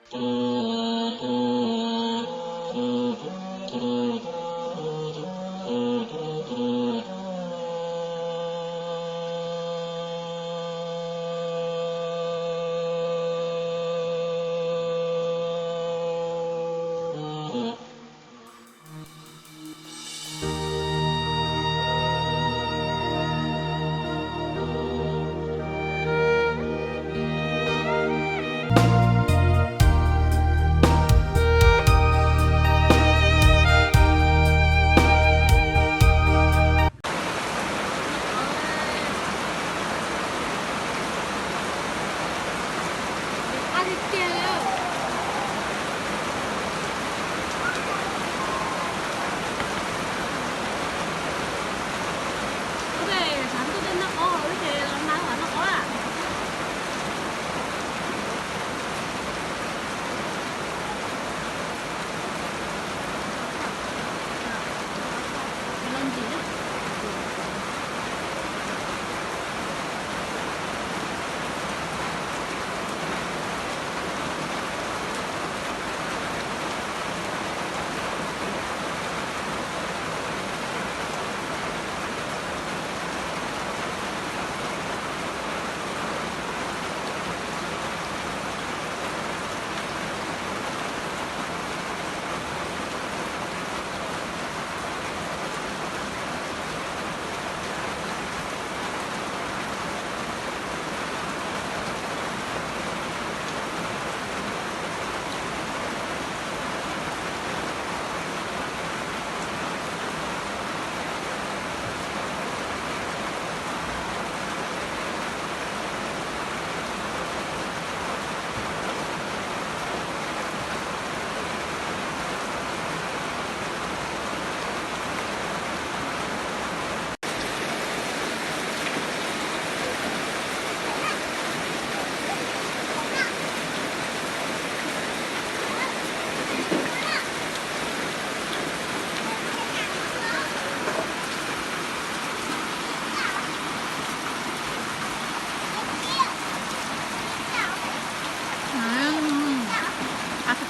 Qab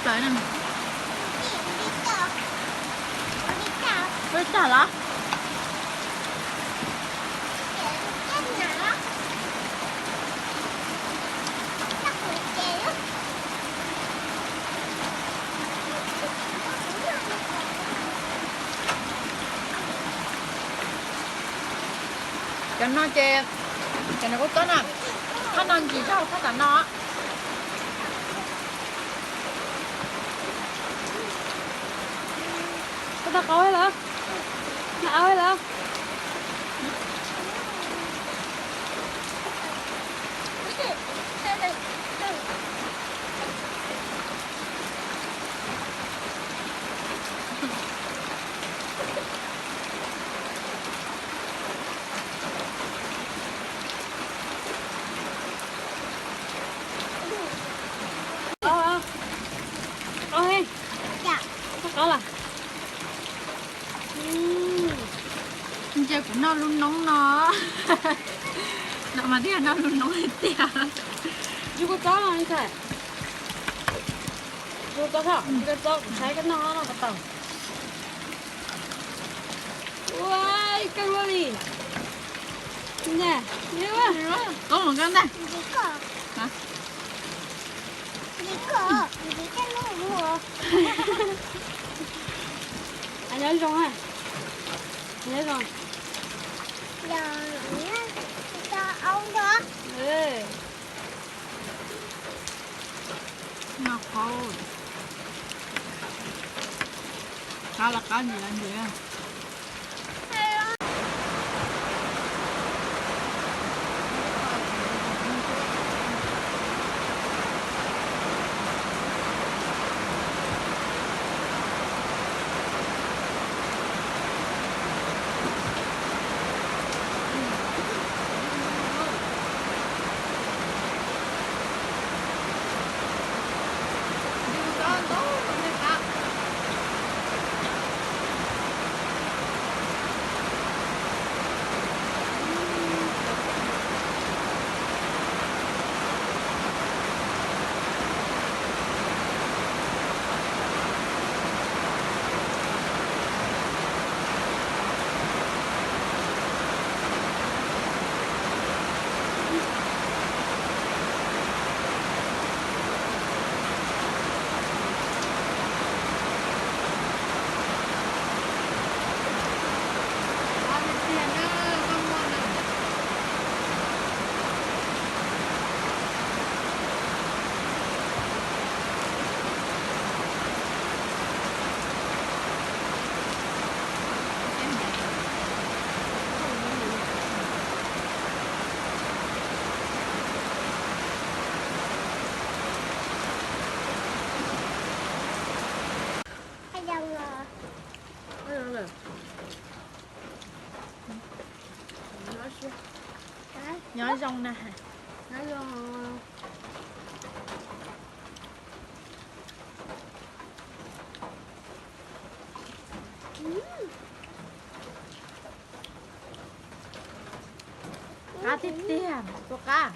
tshaj plaws na. Ua li cas los? Cov no ces, cov no kuj txob na, thaj no ntsis zog thaj tom no. Koj tau qau lawm, tau qau lawm. Qau, qau, qau lawm. Ntsia kuv noj lub noob no. No mas thiaj noj lub noob tiag. Yus kuv txob no ntag. Yus txob, yus txob kuv saib koj noj no puas tau. Ua, kawg luaj li. Nè, nè. Koob mus koj ntag. Nyob zoo, nyob zoo. Noj qab, qab los qab, ntsim los ntsim. Zoo na. Qab tiag tiag, tus qab.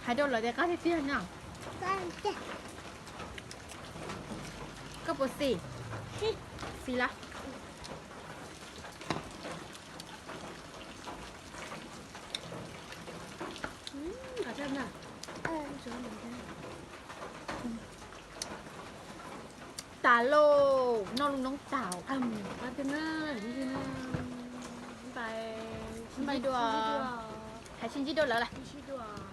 Hais rau lawv tias qab tiag tiag no. Koj puas xis? Xis lawm. Tas lauj, noj lub noob tas. Hais sib ntsib dua, hais sib ntsib dua lawm lawm.